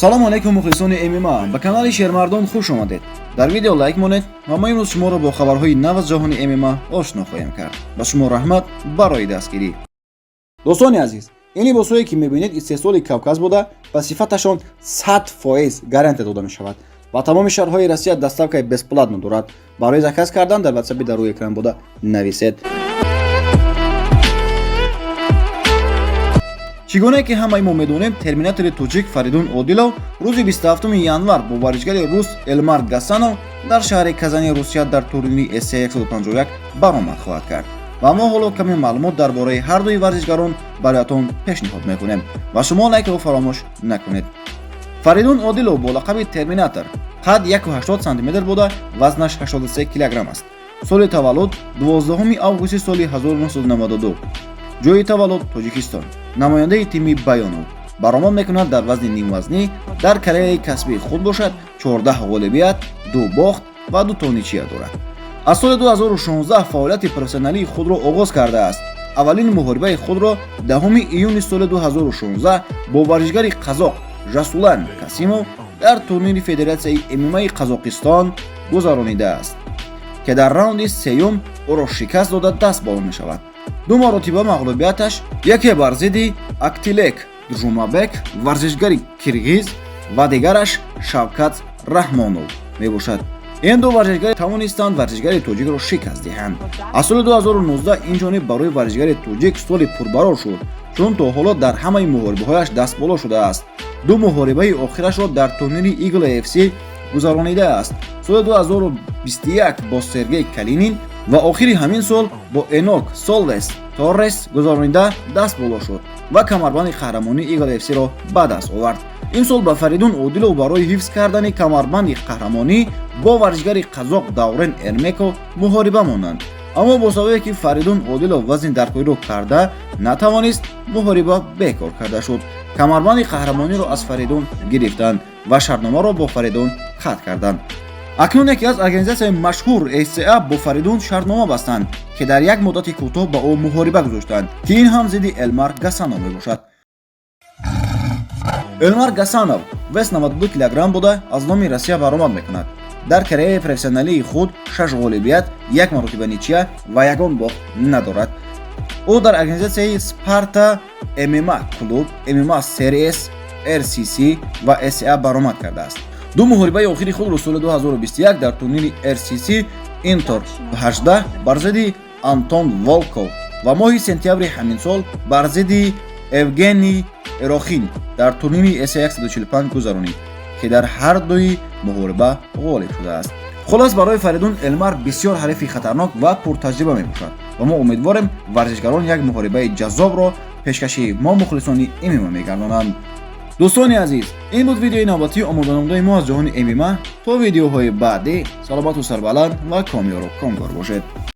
Салому алайкум, мухлисони ММА, ба канали Шермардон хуш омадед. Дар видео лайк монед ва мо имрӯз шуморо бо хабарҳои нав аз ҷаҳони ММА ошно хоҳем кард. Ба шумо раҳмат барои дастгирӣ. Дӯстони азиз, ин либосҳое, ки мебинед, истеҳсоли Кавказ буда, ба сифаташон 100% гарантия дода мешавад ва тамоми шаҳрҳои Россия доставкаи бесплатно дорад. Барои заказ кардан дар ватсапи дар рӯи экран буда нависед. Чӣ гуне ки ҳамаи мо медонем, терминатори тоҷик Фаридун Одилов рӯзи 27 январ бо варзишгари рус Элмар Гасанов дар шаҳри Казани Русия дар турнири ACA 151 баромад хоҳад кард ва мо ҳоло каме маълумот дар бораи ҳар дуи варзишгарон бароятон пешниҳод мекунем ва шумо лайкро фаромӯш накунед. Фаридун Одилов бо лақаби Терминатор қад 1,80 сантиметр буда, вазнаш 83 килограмм аст. Соли таваллуд 12 августи соли 1992, ҷои таваллуд Тоҷикистон, намояндаи тими Баёнов баромад мекунад дар вазни нимвазнӣ. Дар карьераи касбии худ бошад, 14 ғолибият, ду бохт ва ду то ничья дорад. Аз соли 2016 фаъолияти профессионалии худро оғоз кардааст. Аввалин муҳорибаи худро 10 июни соли 2016 бо варзишгари қазоқ Жасулан Касимов дар турнири федератсияи ММАи Қазоқистон гузаронидааст, ки дар раунди сеюм ӯро шикаст дода, даст боло мешавад. Ду маротиба мағлубияташ яке бар зидди Актилек Жумабек, варзишгари киргиз, ва дигараш Шавкат Раҳмонов мебошад. Ин ду варзишгари тавонистанд варзишгари тоҷикро шикаст диҳанд. Аз соли 2019 инҷониб барои варзишгари тоҷик соли пурбарор шуд, чун то ҳоло дар ҳамаи муҳорибаҳояш дастболо шудааст. Ду муҳорибаи охирашро дар турнири Игла FC гузаронидааст: соли 2021 бо Сергей Калинин ва охири ҳамин сол бо Энок Солвес Торрес гузаронида, даст боло шуд ва камарбанди қаҳрамонии Игла FC-ро ба даст овард. Имсол ба Фаридун Одилов барои ҳифз кардани камарбанди қаҳрамонӣ бо варзишгари қазоқ Даврен Эрмеков муҳориба монанд, аммо бо сабабе ки Фаридун Одилов вазни даркориро карда натавонист, муҳориба бекор карда шуд. Камарбанди қаҳрамониро аз Фаридун гирифтанд ва шартномаро бо Фаридун қатъ карданд. Акнун яке аз организатсияи машҳур ACA бо Фаридун шартнома бастанд, ки дар як муддати кӯтоҳ ба ӯ муҳориба гузоштанд, ки ин ҳам зидди Элмар Гасанов мебошад. Элмар Гасанов вес 92 килограмм буда, аз номи Россия баромад мекунад. Дар карьераи профессионалии худ шаш ғолибият, як маротиба ничья ва ягон бохт надорад. Ӯ дар организатсияи Спарта ММА клуб, ММА Series, RCC ва ACA баромад кардааст. Ду муҳорибаи охири худро соли 2021 дар турнири RCC Интер 18 бар зидди Антон Волков ва моҳи сентябри ҳамин сол бар зидди Евгений Эрохин дар турнири ACA 145 гузаронид, ки дар ҳар дуи муҳориба ғолиб шудааст. Хулос, барои Фаридун Элмар бисёр ҳарифи хатарнок ва пуртаҷриба мебошад ва мо умедворем, варзишгарон як муҳорибаи ҷаззобро пешкаши мо, мухлисони ММА, мегардонанд. Дӯстони азиз, ин буд видеои навбатии омоданамудаи мо аз ҷаҳони ММА. То видеоҳои баъдӣ саломату сарбаланд ва комёру комгор бошед.